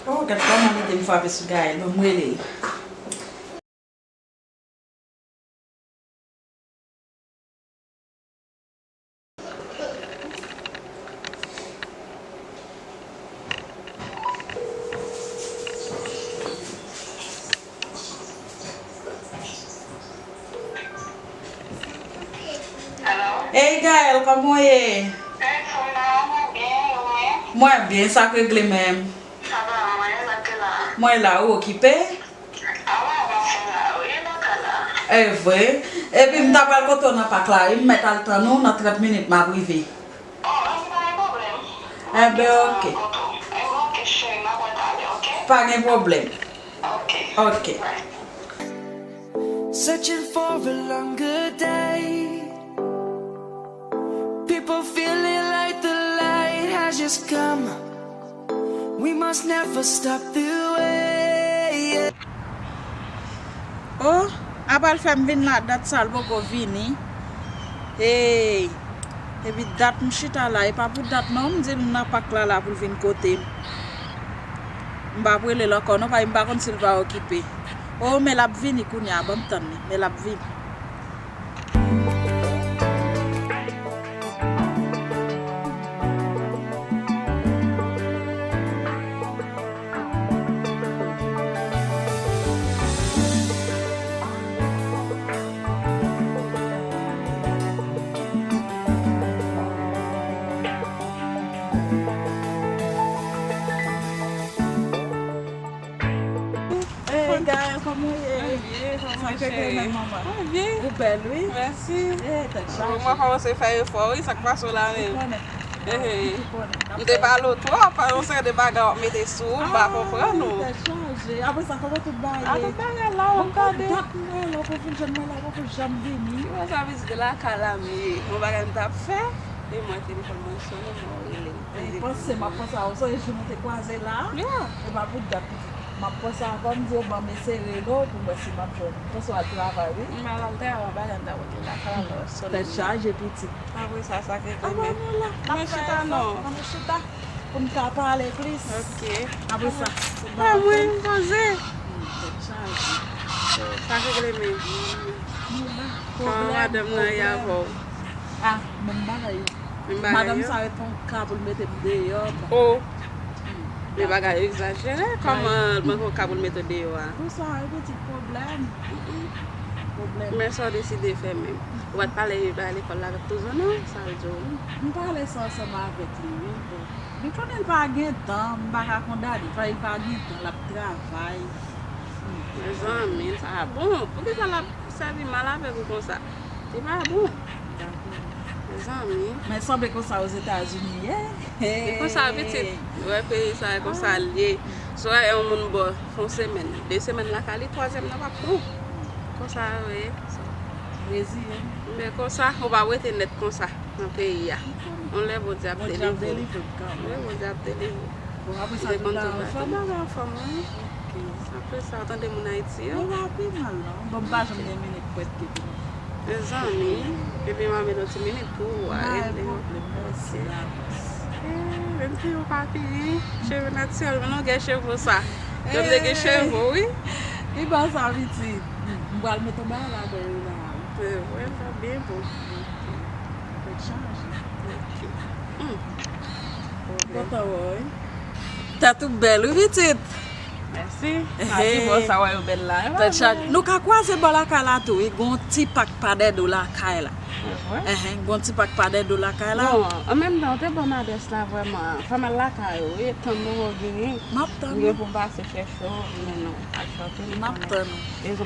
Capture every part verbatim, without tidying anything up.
Oh, gad kòman lide m frape sou Gaël. Bon, m rele l. Hey Gaël, kòman w ye? Hey, Sona, mwen byen, e ou menm? Mwen byen, sa k regle menm? Sa va, mwen, sa k la? Mwen la, ou okipe? A, mwen, mwen fè la, wi, nan ka la. E vre. Epi m ta pral kote w nan pak la, wi, m mèt al tann ou, nan trant minit m ap rive. Oh, pa gen pwoblèm. Enben, oke. Enben, oke, cheri, m ap wè talè, oke? Pa gen pwoblèm. Oke. Oke. Bye. Searching for a longer day. People feeling like the light has just come. We must never stop the way. Oh, apa l fè m vin la, dat sa l poko vini. Hey, epi dat m chita la, e pa pou dat non, m di l m nan pak la la pou l vin kote m. M p ap rele l ankò non, paske m pa konn si l va okipe. Oh, men l ap vini kounye a, ban m tann li, men l ap vini. Hey, Gaël, kòman w ye? Mwen byen, kòman w ye, cheri? Mwen byen. Ou bèl, wi. Mèsi. Hey, tèt chaje. Mwen kòmanse fè efò, wi, sa k pase w la menm? Ou konnen. Hey, hey. Ou konnen. M te pale w twòp, yon seri de bagay w ap mete sou ou, m pa konprann ou. Tèt chaje. Apre sa, kòman tout bagay ye? A, tout bagay la, w ap gade. Bon, dat mwen la, pou vin jwenn mwen la, pou janm vini. Ou wè sa, vizit lakay la, men yon bagay m t ap fè, e mwen telefòn mwen sonnen, mwen rele. E panse, m ap panse a ou, sonje jou nou te kwaze la? Yeah. E pa pou dat pitit. M ap panse ankò, m di yo ban m eseye rele w pou m wè si m ap jwenn. M panse w al travay, wi. M al al travay, bagay m ta pote lakay la, sonnen. Tèt chaje, pitit. Apre sa, sa k regle menm. Mwen chita non. Ann nou chita pou n ka pale plis. Ok. Apre sa, se pa mwen, m poze. Tèt chaje. Sa k regle menm. Kòman madanm nan ye avè w? Ah, menm bagay. Menm bagay yo? Madanm sa ret fè yon ka pou l mete m deyò. Oh. Men bagay yo egzajere. Kòman l manke yon ka pou l mete w deyò a? Pou sa, yon pitit pwoblèm. Pwoblèm. Men sa w deside fè menm? Ou pa t pale bagay lekòl la avèk kouzen w non? Sa l di w? M pale sa ansanm avèk li, wi. Bon. Li konnen l pa gen tan, m pa ka kondane l, paske li pa gen tan, l ap travay. Mezanmi, sa bon. Poukisa l ap sèvi mal avèk ou konsa? Li pa bon. Mezanmi. Men sanble konsa Ozetazini ye. E konsa pitit, ou wè peyi sa, e konsa l ye. Si w wè yon moun ba w yon semèn, de semèn lakay li, twazyèm nan p ap bon. Konsa yo ye. Reziye. Men konsa, ou pa rete nèt konsa nan peyi a. Yon lè Bondye ap delivre w. Wi, Bondye ap delivre w. Bon, apre sa, tout bagay anfòm? Tout bagay anfòm, wi. Ok. Apre sa, w tande moun Ayiti yo? Yo pa pi mal, non. Bon, m pa janm gen minit pou èt ke pou nou. Mezanmi, epi m ap mete yon ti minit pou ou a regle. Pa gen pwoblèm, mèsi davans. Eh, menm ke yo pa fini, cheve natirèl, men longè cheve w sa. Yo te gen cheve w, wi. Li ba sa pitit. M pral mete yon bagay ladan yo la. Se vre, sa byen bon. Tèt chaje. Ok. Hmm. Kontan wè w, wi. Tèt ou bèl, wi, pitit. Mèsi. Ehe. Sa pi bò sa wè yo bèl la. Tèt chaje. Nou ka kwaze bò lakay la tou, wi. Gon ti pak pa dèyè do lakay la. Se vre? Ehe, gon ti pak pa dèyè do lakay la. Bon, an menm tan, ou te ban m adrès la vrèman. Fè m al lakay ou, wi. Tann nou wè w genyen. M ap tann ou. M gen pou m pase chèche w, men non. Al chante, m ap tann ou. It's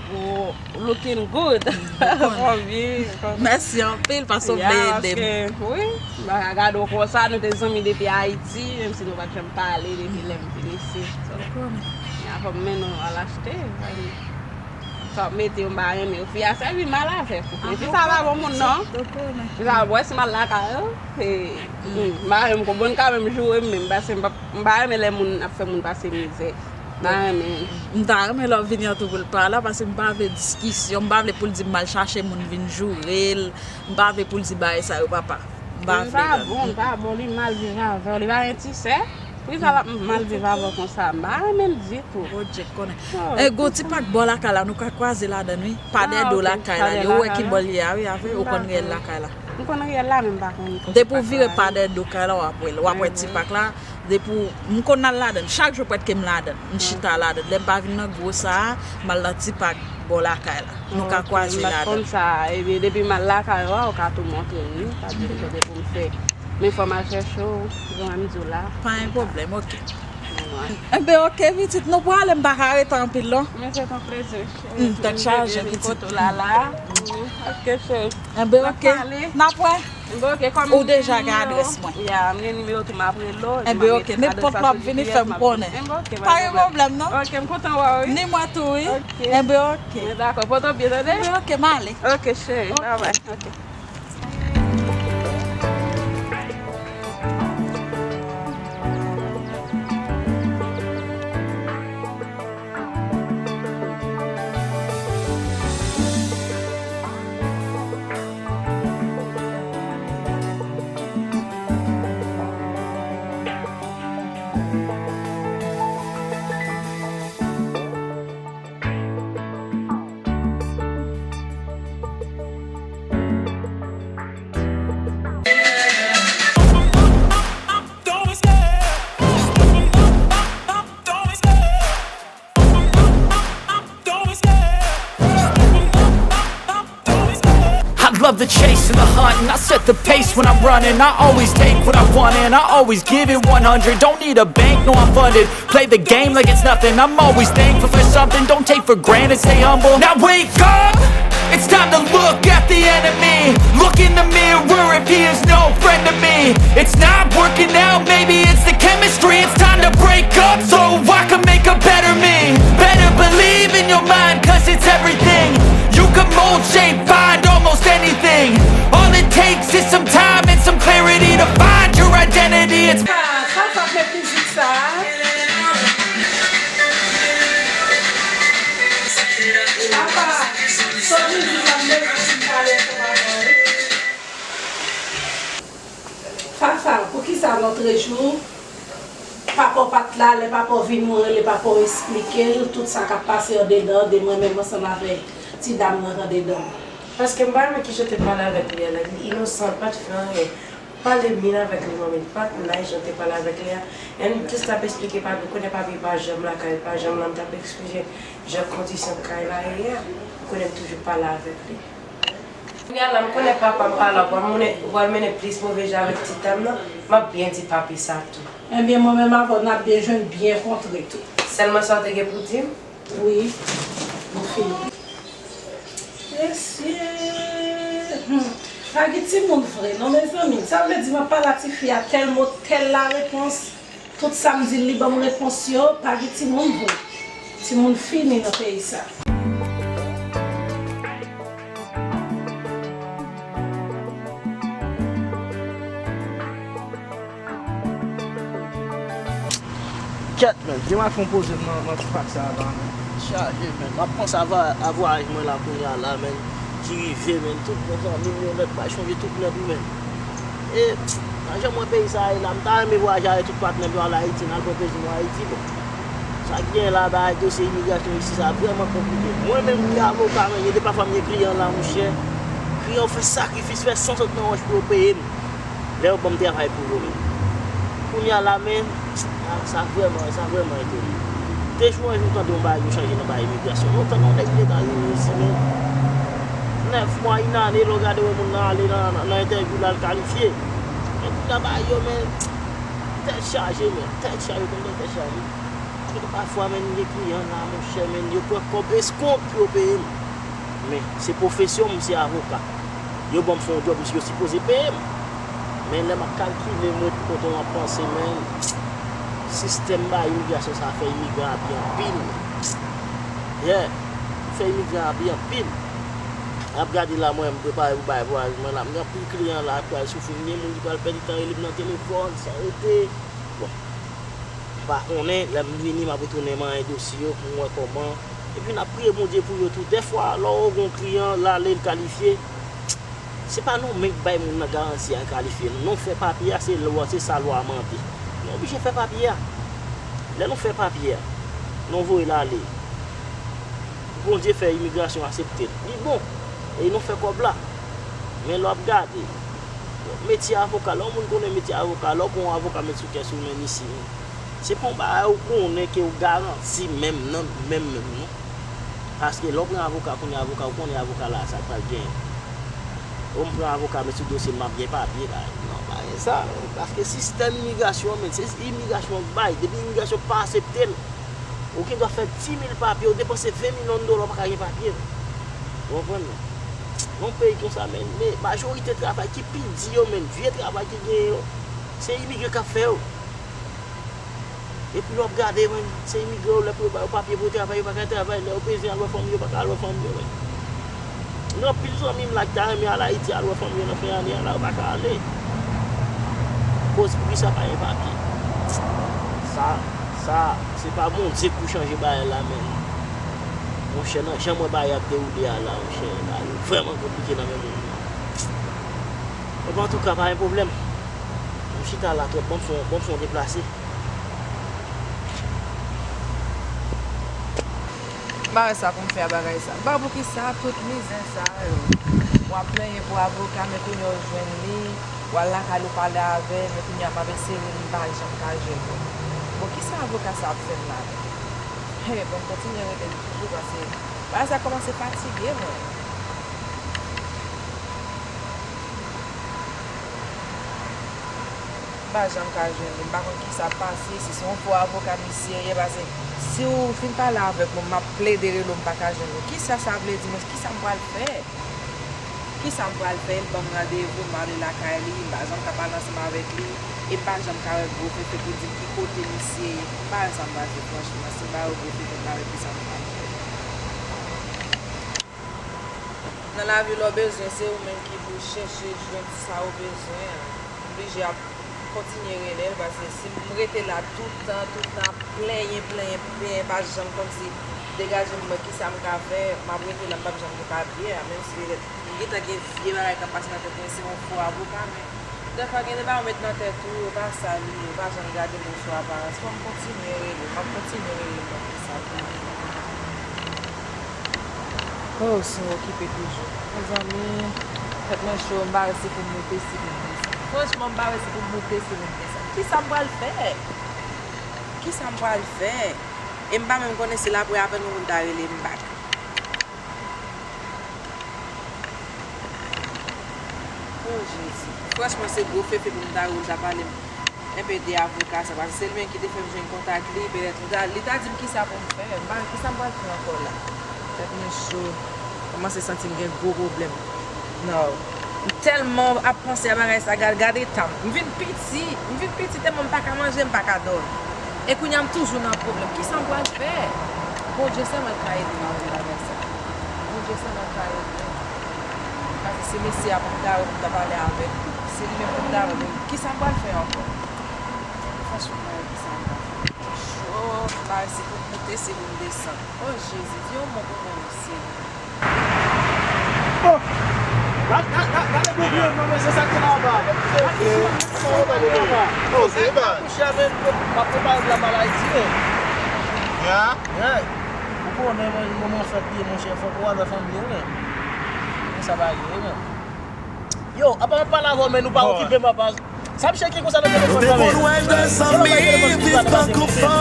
looking good. Mèsi anpil paske w vle ede m. Wi, m pa ka gade w konsa, nou te zanmi depi Ayiti, menm si nou pa t janm pale depi lè m vin isit. Ou konnen. Apre m mennen w al achte, sa w ap mete yo m pa renmen yo. Fi a sèvi mal avèk ou. Men fi sa pa bon moun non. Ou konnen. Fi sa wè si m al lakay ou. M pa renmen konprann ka menm joure m menm, paske m pa, m pa renmen lè moun ap fè moun pase mizè. M pa renmen. M ta renmen lè w vini an tou pou l pa la, paske m pa vle diskisyon, m pa vle pou l di m al chache moun vin joure l, m pa vle pou l di bagay sa yo, papa. M pa vle. Li pa bon, li pa bon, li mal viv avè w, li pa gen ti sè. Pou kisa l ap mal viv avè w konsa? M pa renmen l ditou. Bondye konnen. E, gon ti pak bò lakay la, nou ka kwaze ladan l, wi. Pa dèyè do lakay la, li, ou wè ki bò l ye a, wi, avè, ou konn rèl lakay la. M konn rèl la, men m pa konn. Depi w vire pa dèyè do kay la, w ap wè l. W ap wè ti pak la. Depi w, m konn al ladan l. Chak jou prèske m ladan l. M chita ladan l. Lè m pa vin nan gwo sa a, m al nan ti pak bò lakay la. Nou ka kwaze ladan l. Konn sa, ebyen, depi m al lakay ou a, ou ka tou montre m, wi. Sa di m kote pou m fè. Men fò m al chèche w, jan m di w la. Pa gen pwoblèm, oke. Enben, oke, pitit, nou prale, m pa ka rete anpil, non. Men se yon plezi. Tèt chaje, pitit. Foto la, la. Oke, cheri. Enben, oke. N ap wè. Enben, oke, kòm ou deja gen adrès mwen. Ya, m gen nimewo tou, m ap rele w. Enben, oke, nenpòt lè w ap vini, fè m konnen. Enben, oke, pa gen pwoblèm, non. Oke, m kontan wè w, wi. Ni mwen tou, wi. Oke. Enben, oke. Enben, dakò, pòte w byen, tande? Enben, oke, m ale. Oke, cheri, bye bye. Oke. I love the chase and the hunt, and I set the pace when I'm running. I always take what I want, and I always give it one hundred. Don't need a bank, no, I'm funded. Play the game like it's nothing. I'm always thankful for something. Don't take for granted, stay humble. Now wake up! It's time to look at the enemy. Look in the mirror if he is no friend to me. It's not working out, maybe it's the chemistry. It's time to break up so I can make a better me. Better believe in your mind, cause it's everything. You can mold, shape, find almost anything. All it takes is some time and some clarity to find your identity. It's Sa, sa, sa fè fizik sa. Papa, sot mizik la, m bezwen fin pale ansanm avè w, wi. Fafa, poukisa lòt jou, papa w pa t la, lè papa w vini, ou rele papa w, eksplike l tout sa k ap pase andedan de mwen menm ansanm avè ti dam nan andedan? Paske m pa renmen kijan w te pale avèk li a, like, li inosan, li pa t fè anyen. Pale min avèk li, manmi, li pa t nice jan w te pale avèk li a. And just t ap eksplike papi, ou konnen papi pa janm lakay, li pa janm la, m t ap eksplike jan kondisyon kay la ye a. Ou konnen m toujou pale avèk li. Kounye a la, m konnen papa m pa la, ou pral mennen, ou pral mennen plis move jan avèk ti dam nan, m ap byen di papi sa tou. Ebyen, mwen menm avè w, n ap byen jwenn, byen kontre tou. Sèlman sa w te gen pou di m? Wi, m fini. Mesye, hmm. Pa gen timoun vre, non, mezanmi. Sa vle di, m ap pale a tifi a, tèl mo, tèl larepons. Tout sa m di l, li ban m repons yo. Pa gen timoun vre. Timoun fini nan peyi sa. Kèt, menn, gen m al fè yon poze nan, nan ti pak sa a la, menn. Chaje, menn. M ap panse a vwa-, a vwayaj mwen la kounye a la, menn. Ki rive, menn. Tout bon zanmi m yo nèt bay chonje tout nèt wi, menn. E, nan jan mwen peyi sa a ye la, m ta renmen vwayaje avèk tout patnè m yo al Ayiti, n al pran plezi nou Ayiti, bon. Sa k gen la, bagay dosye imigrasyon isi sa vrèman konplike. Mwen menm ki avoka, menn, gen de pafwa m gen kliyan la, monchè. Kliyan yo fè sakrifis, fè san sot nan wòch pou yo peye m. Lè yo ban m travay pou yo menm. Kounye a la, menn, a, sa vrèman, sa vrèman etone. Te chou yon jou tande yon bagay yo chanje nan bagay imigrasyon. Lontan gen yon nèg ki te ka rive isi, menn. Nèf mwa, yon ane, lè w gade wè moun nan ale nan, nan, nan entèvyou l al kalifye. Men kounye a bagay yo, menn, tèt chaje, menn. Tèt chaje, konn tèt chaje. Gen pafwa, menn, gen kliyan la, monchè, menn, yo pran kòb eskonp pou yo peye m. Men, se pwofesyon m, se avoka. Yo ban m fè yon djòb, misye, yo sipoze peye m. Men lè m ap kalkile, m ret kontan, m ap panse, men, sistèm bay imigrasyon sa fè imigran abi anpil. Yeah, fè imigran abi anpil. N ap gade la, mwen, m prepare pou bay vwayaj mwen la. M gen anpil kliyan la k pral soufri. M gen moun ki pral pèdi tan, rele m nan telefòn, san rete. Bon. M pa konnen, lè m vini, m ap retounen manyen dosye yo pou m wè kòman. Epi n ap priye Bondye pou yo tou. Dèfwa, lè w gen yon kliyan, l ale, l kalifye, se pa nou menm k bay moun nan garanti a kalifye, non. Non, fè papye a, se lwa, se sa lwa a mande. Nou oblije fè papye a. Lè nou fè papye a, nou voye l ale. Bondye fè imigrasyon aksepte l. Li bon. E nou fè kòb la. Men lè w ap gade, metye avoka, lè yon moun konnen metye avoka, lè w gen yon avoka met sou kè sou men isi, se pa yon bagay ou konnen ke ou garanti menm nan, menm, menm, non. Paske lè w pran avoka, konnen avoka, ou konnen avoka la, sa k pral genyen. Ou m pran avoka, men sou dosye m ap gen papye la. Non, pa gen sa, non. Paske sistèm imigrasyon, men, se imigrasyon k bay. Depi imigrasyon pa aksepte l, ou gen dwa fè dis mil papye, ou depanse ven milyon dola, ou pa ka gen papye. Ou konprann? Yon peyi konsa, men, men majorite travay ki pi di yo, men, vye travay ki genyen yo, se imigre k ap fè yo. Epi lè w ap gade, men, se imigre yo, lè pou yo ba yo papye pou yo travay, yo pa ka travay. Lè yo bezwen al wè fanmi yo, yo pa ka al wè fanmi yo, men. Gen anpil zanmi m la ki ta renmen al Ayiti, al wè fanmi yo nan fen ane a la, yo pa ka ale. Koz poukisa pa gen papye. Sa, sa, se pa Bondye k pou chanje bagay la, men. Monchè, nan jan m wè bagay ap dewoule a la, monchè, bagay yo vrèman konplike nan men moun yo. Bon, antouka, pa gen pwoblèm. M chita la twòp, ban m fè yon, ban m fè yon deplase. M pa wè sa pou m fè a bagay sa. M pa wè poukisa tout mizè sa yo. W ap plenyen pou avoka, men kounye a w jwenn li, w al lakay li, w pale avè l, men kounye a m ap eseye rele l, m pa janm ka jwenn li. Bon, kisa avoka sa ap fè m la menm? Hey, bon, m kontinye rele l toujou, paske bagay sa kòmanse fatige mwen. M pa janm ka jwenn li. M pa konn kisa k pase, si se yon fo avoka misye ye, paske si w fin pale avèk mwen, m ap plede rele w, m pa ka jwenn ou. Kisa sa vle di, mwen? Kisa m pral fè? Kisa m pral fè? L ban m randevou, m ale lakay li, m pa janm ka pale ansanm avèk li, e m pa janm ka wè Gwo Fefe pou di m ki kote misye ye. M pa wè sa m pral fè, franchman. Si m pa wè Gwo Fefe, m pa wè kisa m pral fè. Nan lavi, lè w bezwen, se ou menm ki pou chèche jwenn sa ou bezwen an. M blije ap kontinye rele l, paske si m rete la tout tan, tout tan ap plenyen, plenyen, plenyen, pa janm kòmsi degaje m, wè kisa m ka fè, m ap rete la, m p ap janm gen papye a, menm si petèt m gentan gen vye bagay k ap pase nan tèt mwen, se yon fo avoka, men dèfwa gen de bagay ou met nan tèt ou, e pa sa li ye, ou pa janm gade moun sou aparans. Fò m kontinye rele, m ap kontinye rele l, m ap fè sa pou li. Oh, Senyè, okipe toujou. Mezanmi, tèt mwen cho, m pa wè si pou m moute, si pou m desann. Franchman, m pa wè si pou m moute, si pou m desann. Kisa m pral fè? Kisa m pral fè? E m pa menm konnen si l apre apèn ou konn ta rele m back. Oh, Jezi. Franchman, se Gwo Fefe pou m ta rele l ta pale m enpe de avoka sa, paske se li menm ki te fè m jwenn kontak li, petèt li ta, li ta di m kisa pou m fè. M pa, kisa m pral fè ankò la? Tèt mwen cho. Kòmanse santi m gen gwo pwoblèm. Non. M tèlman ap panse a bagay sa, gad, gade tan m. M vin piti, m vin piti tèlman m pa ka manje, m pa ka dòmi. E kounye a m toujou nan pwoblèm. Kisa m pral fè? Bondye sèlman ka ede m avèk bagay sa. Bondye sèlman ka ede m. Paske se mesye a pou m ta wè pou m ta pale avèk li. Se li menm pou m ta wè, men kisa m pral fè ankò? Franchman, m pa wè kisa m pral fè. Cho, m pa wè si pou m moute, si pou m desann. Oh, Jezi, di yon mo pou mwen, mesye. Oh! Gad, gad, gad, gade gwo vye non, mesye, sa ki la anba. Gad ki vye sa yo gade anba. Oh, se ba. Monchè, men, m ap prepare pou m al Ayiti, men. Ya? Yeah. Ou konnen, men, moman fèt li ye, monchè, fòk ou al wè fanmi w, men. Men sa pa gen, men. Yo, apa m ap pale avè w, men nou pa okipe m, apa. Sa misye ki konsa nan telefòn nan, men. Yo, bay telefòn ki pale pase misye.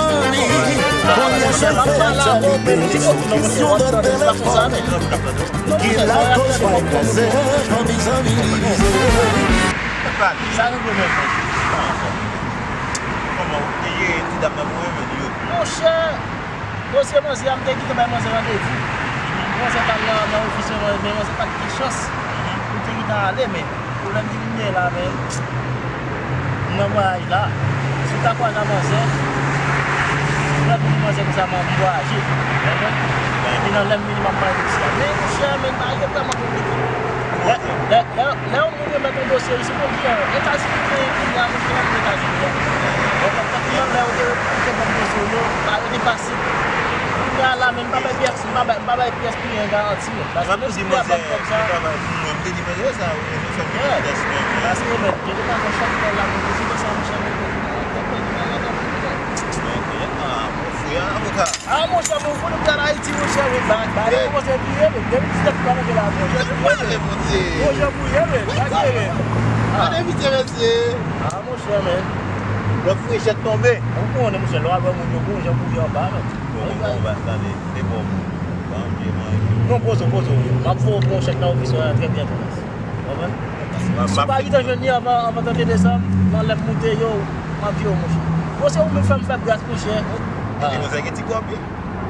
Monchè, m ap pale avè w, men, ti kote nan monchè, w ap tande, se pa konsa, men. Non, monchè, sa w ap fè, sa w ap fè. Sa rive menm, men. Kòman ou te jere ti dam nan pou mwen, men, yo? Monchè, dosye manzè a, m te kite bay manzè randevou. Manzè t al nan, nan ofis yo, men manzè pa t gen chans. Li te kite ale, men pwoblèm ki vin genyen la, men m nan vwayaj la. Si w ta kwaze ak manzè, ou pral di manzè konsa, m, m vwayaje. Epi nan lè m vini, m ap pale de sa. Men, monchè, men bagay yo vrèman konplike. Lè, lè, lè, lè yon moun remèt yon dosye, li sipoze gen Etazini, men kounye a, monchè, m Etazini. Donk, nan lè yo te, te ban m dosye yo, bagay yo te fasil. Kounye a la, men m pa bay pyès, m pa bay, m pa bay pyès kliyan garanti, men. Paske menm si kliyan ban m kòb sa. Paske, men, gen de pafwa chak lè la, men, se konsa, monchè, men, Wi, avoka. Ah, monchè, bon, pou nou pral Ayiti, monchè, men, ba, ba, yo kòmanse vire, men, depi diznèf la, monchè, la, monchè, vire, men. Monchè, vire, men. Monchè, vire, men, pa vire, men. Ah. Gade vite, mesye. Ah, monchè, men. Lè frechèt tonbe. Ou konnen, monchè, lè w ap wè moun yo, bon, jan pou yo anba, men. Bon, bon, bon, ba, tande, se bon. Bon, vye manje. Non, poze w, poze w. M ap voye w pou yon chèk nan ofis la, trè byento. Konprann? Si w pa gentan jwenn li anvan, anvan trannde desanm, nan lè m moute yo, m ap di w, monchè. Bon, se ou menm fè m fè gras, monchè. Epi nou fè gen ti kòb, wi.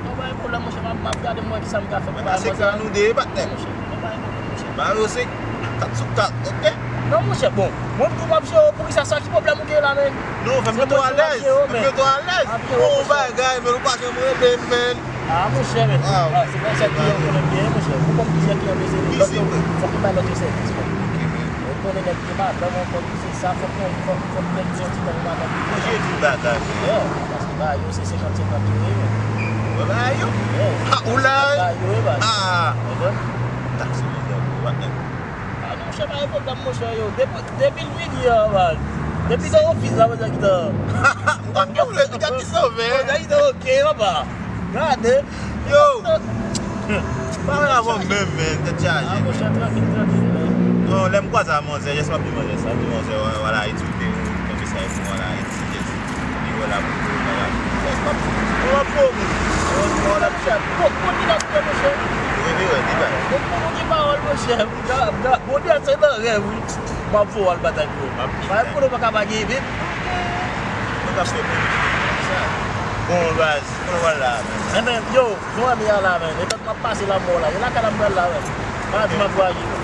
Non, pa gen pwoblèm, monchè. M ap, m ap gade m wè kisa m ka fè pou bay manzè. Nan sektè a nou de, patnè. Monchè, non, pa gen pwoblèm, monchè. Ba yo se kat sou kat, oke? Non, monchè, bon. Mwen tou m ap jere w, poukisa sa ki pwoblèm ou gen la, menn? Non, fè m mete w alèz. Fè m mete w alèz. Bon bagay, men ou pa janm rele m, menn. Ah, monchè, men. Ah, se konsa kliyan konnen byen, monchè. Ou konn plizyè kliyan bezwen li. Lòt yo, fòk nou bay lòt yo sèvis, men. Ou konnen nèg gen madanm ankò, tou se sa, fòk nou, fòk, fòk nèg gen yon ti tan pou madanm li. Mwen jere tout bagay. Yeah, paske ba yo se senkant senkant yo ye, men. Mwen ba yo? Yeah. Ha, ou la? Ba yo, ye, ba. Ah. Konprann? Taksi mwen gen pou w, patnè. Ah, non, monchè, pa gen pwoblèm, monchè, yo. Depi, depi l vini an, man. Depi nan ofis la, monchè, ki tan. M konn gen vle, gade ki sove. Monchè, ki tan oke, papa. Gade. Yo. Pa wè avè m menm, men, tèt chaje. Ah, monchè, trankil, trankil, men. Non, lè m kwaze a manzè, jès m ap di manzè sa, m di manzè, wè, wè, la, Ayiti, ou te, ou te, mesaj pou wè, la, Ayiti, jès. Li wè la pou bagay. Jès m ap di, m ap vomi. Wè, wè, la, monchè. Bon, bon, li la, monchè. Wi, wi, wi, li la. Bon, bon, bon, ki pawòl, monchè. Bon, bon, bon, se nan rèv, wi. M ap voye w al batay pou yo. M ap batay. Mwen, kote w pa ka pa gen, men. Mwen ka fè pou li. Bon, baz, kote w al la, men? Enben, yo, nou renmen a la, men. Etan m ap pase la mò la. E lakay la m pral la, men. Pa di m ap vwaye.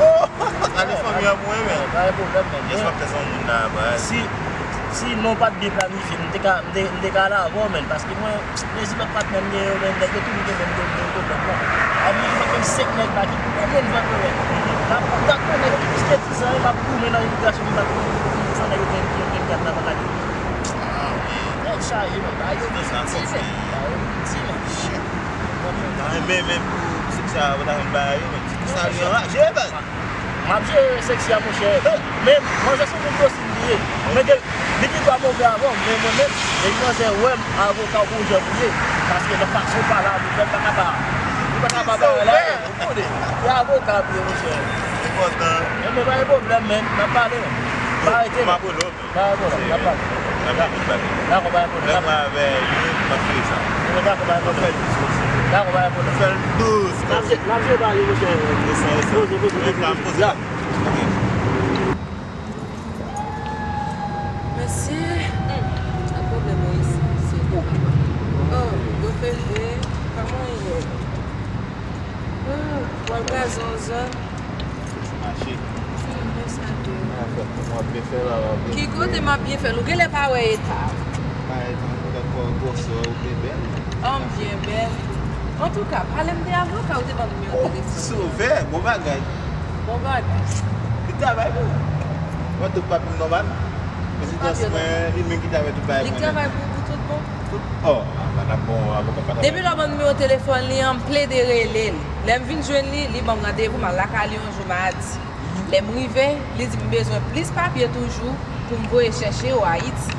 Oh! Ale fanmi an pou mwen, men. Pa gen pwoblèm, men. Jès m ap fè se yon moun la, baz. Si, si non pa t byen planifye, m te ka, m te, m te ka al avè w, men. Paske mwen, Mezi lòt patnè m gen yo, men nèg yo toujou gen menm, menm, menm pwoblèm nan. A, mezi lòt menm senk nèg la ki konbyen vant mwen wè. N ap kontak mwen, nèg yo gen plis ke diz an, yo m ap goumen nan imigrasyon, yo m ap goumen, nèg yo gen, yo gen kat la pa gade. Ah, men. Nèg chaje, men, ba yo piti, men. Ba yo piti, men. Shit. Mwen menm, menm pou seksyon a, yo ta konn ba yo, men. Seksyon a, yo anraje, baz. M ap jere seksyon a, monchè. Men, manzè se yon moun dosil li ye. Men de, li gen dwa move avè w, men mwen menm, depi manzè wè m, avoka ou pou jan pou ye. Paske nan fason w pale avè l, m pa ka pa, m pa ka pa bay la. Ou konnen, se avoka m ye, monchè. Enpòtan. Men pa gen pwoblèm, men, n ap pale, men. Pa rete, men. M ap rele w. Pa gen pwoblèm, n ap pale. N ap pale. Dakò, pa gen pwoblèm. Lè mwen avè youn, m ap fè sa. Dakò, pa gen pwoblèm. Fè l dous, monchè. Dakò, pa gen pwoblèm. Fè l dous, kanmenm. N ap jere, n ap jere bagay yo, monchè. Poze, poze, poze, poze. Mèsi. Hmm. Ak pwoblèm mwen isi, mesye, papa. Oh, yo fè, eh, kòman ye? Oh, w al kraze yon zòn. Mache. Hmm, men sa ke. Afè pou mwen byen fè la, w ap byen fè. Ki kote m ap byen fè l? Ou genlè pa wè eta. Pa eta, ou te fè gwosè, ou te bèl. An m byen bèl. Antouka, pale m de avoka, ou te ban m nimewo telefòn. Sovè, bon bagay. Bon bagay. Li travay pou ou. Mwen tout papi m nòmal. Rezidans mwen, li menm ki travay tout bagay. Li travay pou, pou tout bon. Tout, oh, a, pa t ap bon, avoka pa t ap. Depi lè w ban m nimewo telefòn li an, m plede rele l. Lè m vin jwenn li, li ban m randevou, m al lakay li yon jou madi. Lè m rive, li di m bezwen plis papye toujou pou m voye chèche yo Ayiti.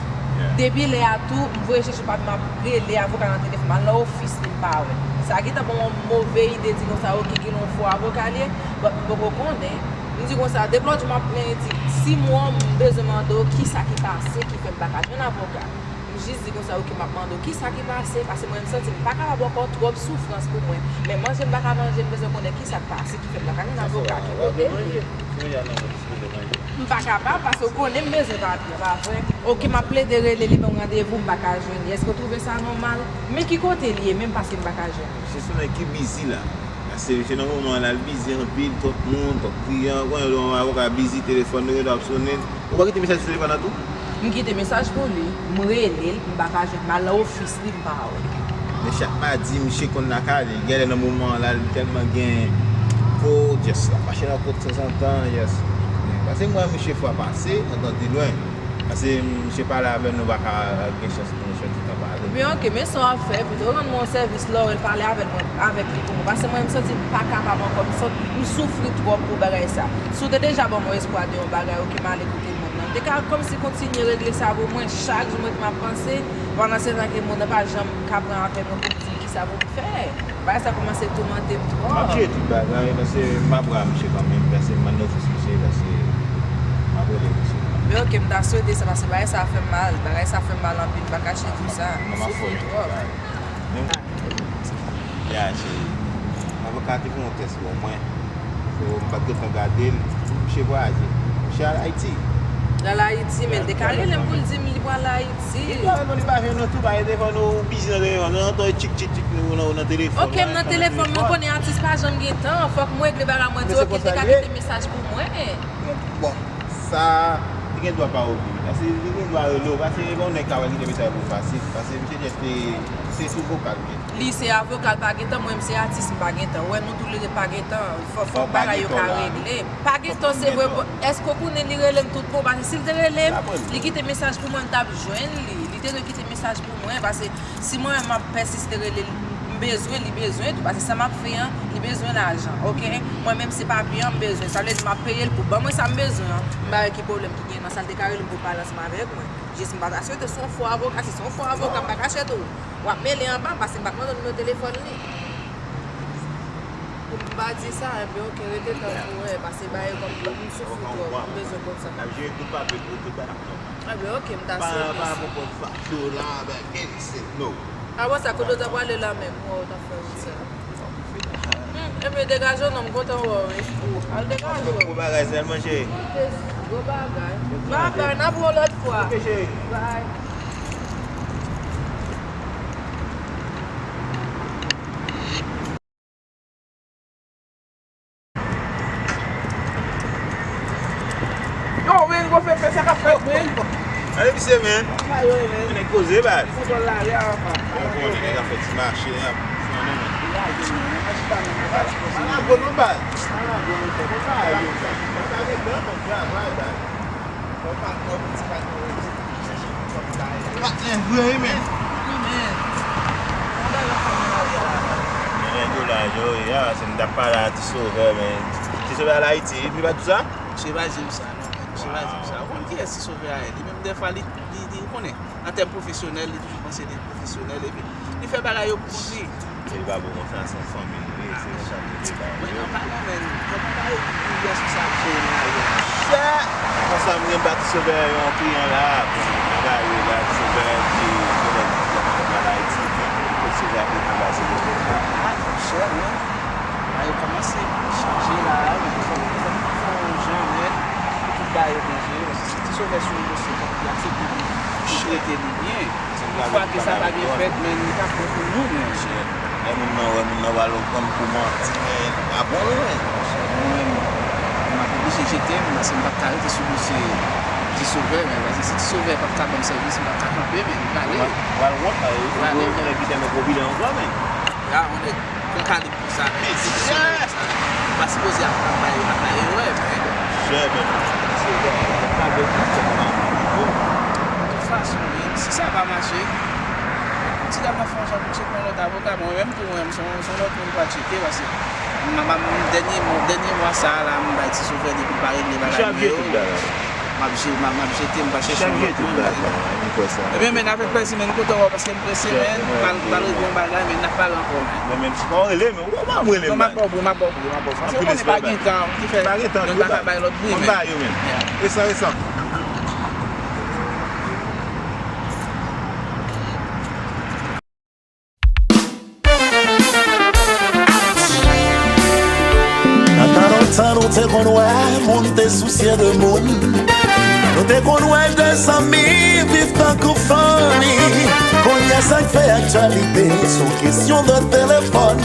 Depi lè a tou, m voye chèche papye, m ap rele avoka nan telefòn, m al nan ofis li, m pa wè. Sa gentan ban m yon move ide, di konsa, oke, genlè yon fo avoka li ye, but m poko konnen. M di konsa, depi lòt jou m ap plenyen, di, si mwen, m bezwen mande w kisa ki pase, ki fè m pa ka jwenn avoka. M jis di konsa, oke, m ap mande w kisa ki pase, paske mwen, m santi m pa kapab ankò, twòp soufrans pou mwen. Men manje m pa ka manje, m bezwen konnen kisa k pase, ki fè m pa ka jwenn avoka, ki kote l ye. M pa kapab, paske w konnen m bezwen papye, pa vre? Oke, m ap plede rele li, ban m randevou, m pa ka jwenn li. Èske w twouve sa nòmal? Men ki kote l ye menm, paske m pa ka jwenn li? Se sou nèg ki bizi la. Paske misye nan moman la, l bizi anpil, twòp moun, twòp kliyan. Ou konnen lè yon avoka bizi, telefòn li gentan ap sonnen. Ou pa kite mesaj sou telefòn nan tou? M kite mesaj pou li, m rele l, m pa ka jwenn, m al nan ofis li, m pa wè l. Men chak madi, misye konn lakay li, genlè nan moman an la, li tèlman gen po, just l ap mache nan kot tanzantan, yes. Paske m wè misye fwa pase, antann li lwen. Paske misye pale avè m, nou pa ka gen chans pou nou fè tout tan pale. Men oke, men sa w ap fè, pito w rann mwen yon sèvis lè w wè l, pale avè l, mwen, avèk li pou mwen. Paske mwen, m santi m pa kapab ankò, m santi m soufri twòp pou bagay sa. Si w te deja ban mwen espwa de yon bagay, oke, m ale kote moun nan. Li ka kòmsi kontinye regle sa pou mwen, chak jou mwen t m ap panse, pandan se tan ke moun nan pa janm ka pran apèl mwen pou m di l kisa pou m fè. Bagay sa kòmanse toumante m twòp. M ap jere tout bagay, paske m ap wè misye kanmenm, paske m nan ofis misye, paske m ap rele misye. Men oke, m ta swete sa, paske bagay sa fè m mal, bagay sa fè m mal anpil, m pa kache di w sa. M soufri twòp. Ya, cheri. Avoka a te fè yon tès pou mwen. So, m pa t gentan gade l. Misye vwayaje. Misye al Ayiti. L al Ayiti, men l te ka rele m pou l di m li pral Ayiti. Li pral, non, li pa jwenn nou tou, pa gen telefòn, ou bizi nan telefòn, ou nan tchik, tchik, tchik, ou nan, ou nan telefòn. Oke, m nan telefòn, mwen konnen atis pa janm gen tan, fòk mwen regle bagay mwen dirèk, li te ka kite mesaj pou mwen. Bon, sa, li gen dwa pa ouvri. Paske li gen dwa rele w, paske yon nèg ka wè kite mesaj pou fasil. Paske misye jès te, se sou vokal li. Li se avoka, l pa gen tan, mwen m se atis, m pa gen tan. Ou wè, nou tou le de pa gen tan. Fò, fò bagay yo ka regle. Pa gen tan, se vre. Èske w konnen li rele m tout bon? Paske si l te rele m, li kite mesaj pou mwen, m t ap jwenn li. Li te dwe kite mesaj pou mwen, paske si mwen menm m ap pèsiste rele l, m bezwen, li bezwen tou. Paske sa m ap fè an, li bezwen lajan, oke? Mwen menm se papye an m bezwen. Sa vle di m ap peye l pou ban mwen sa m bezwen an. M pa wè ki pwoblèm ki gen nan sa l te ka rele m pou pale ansanm avèk mwen. Jis m pa ta swete se yon fo avoka, si se yon fo avoka, m pa ka swete w. W ap mele anba m, paske m pa t mande w nimewo telefòn li. Pou m pa di sa, enben oke, rete tankou w, paske bagay kòm m soufri twòp, m bezwen konn sa. N ap jere tout papye pou tout bagay. Enben oke, m ta swete sa. Pa, pa pou konn fakti w la, bagay, anything, no. Apre sa, kote w ta prale la menm, ou wè w ta fè wout sa. Hmm, enben degaje w non, m kontan wè w wi. Al degaje w. Bon bagay sèlman, cheri. Gwo bagay. Bye bye, n ap wè w lòt fwa. Oke, cheri. Bye. Yo, men, gwo fefe, sa k ap fèt, men? Ale misye, men. Sa yo ye, men? Nèg koze, baz. Foutbòl la, ya, papa. Bon, bon, nèg ap fè ti mache, y ap fè nou, men. Ala gwo nou, baz. Ala gwo nou, baz. Sa gen gran bon travay, baz. Patnè vre wi, men. Men nèg yo la, yo, ya, se m t ap pale a Ti Sovè, men. Ti Sovè al Ayiti, epi li pa di w sa? Misye pa di m sa, non, men. Misye pa di m sa. Ou konn kiyès Ti Sovè a ye? Li menm, dèfwa, li, li, li konnen. An tèm pwofesyonèl, li toujou panse li pwofesyonèl, epi li fè bagay yo pou kont li. Li pa bon konsa, se yon fanmi li ye, se yon sa li ye ba yo. Mwen nan pa konnen, men, mwen pa ka di yès ou sa ap jere nan avyon. Chè! Konsa, m gen ba Ti Sovè yon kliyan la, m gaye la, Ti Sovè di, genlè di, al Ayiti, men, Ti Sovè ap rete la, se yon konsa. A, chè, men, bagay yo kòmanse chanje la, men, fòk, fòk nou fè yon jan, men, pou tout bagay yo byen jere, paske si Ti Sovè sou yon dosye, fòk li aksepte pou, pou trete li byen. Yon fwa ke sa pa byen fèt, men li pa bon pou nou, men. Lè moun nan wè moun nan pral pran m pou manti, men pa bon, non, men. Mwen menm, m ap oblije jete m, paske m p ap ka rete sou dosye Ti Sovè, men. Paske si Ti Sovè p ap ka ban m sèvis, m p ap ka kanpe, men m prale. Pral wont, pral wont, nèg ki te nan Pwovile ankò, men. Ya, yon nèg gran kalib. Sa, men, si se sa, ou pa sipoze ap, ap bay, ap bay erè, men. Chè, men, se bon, pa gen pwoblèm, men. De tout fason, men, si sa pa mache, ti dam nan fè yon jan pou tcheke yon lòt avoka, mwen menm tou, mwen menm, se yon, se yon lòt moun pou al tcheke, paske m, m, m, dènye, dènye mwa sa a la, m bay Ti Sovè depi l pa regle bagay mwen yo. M ap je-, m ap, m ap jete, m pa chèche yon lòt moun. Ebyen, men, avèk plèzi, men, m kontan wè w, paske m prese, men, m pral, m pral regle yon bagay, men n ap pale ankò, men. Men, men, si pa w rele, men, ou pa rele m, m ap ba w, m ap ba w, m ap ba w. Paske ou konnen pa gen tan, ki fè, nou pa ka bay lòt bri, men. Resan, resan. Nan tan lontan, nou te konn wè moun te sousye de moun. Nou te konn wè de zanmi viv tankou fanmi. Kounye a, sa k fè aktyalite, se yon kesyon de telefòn.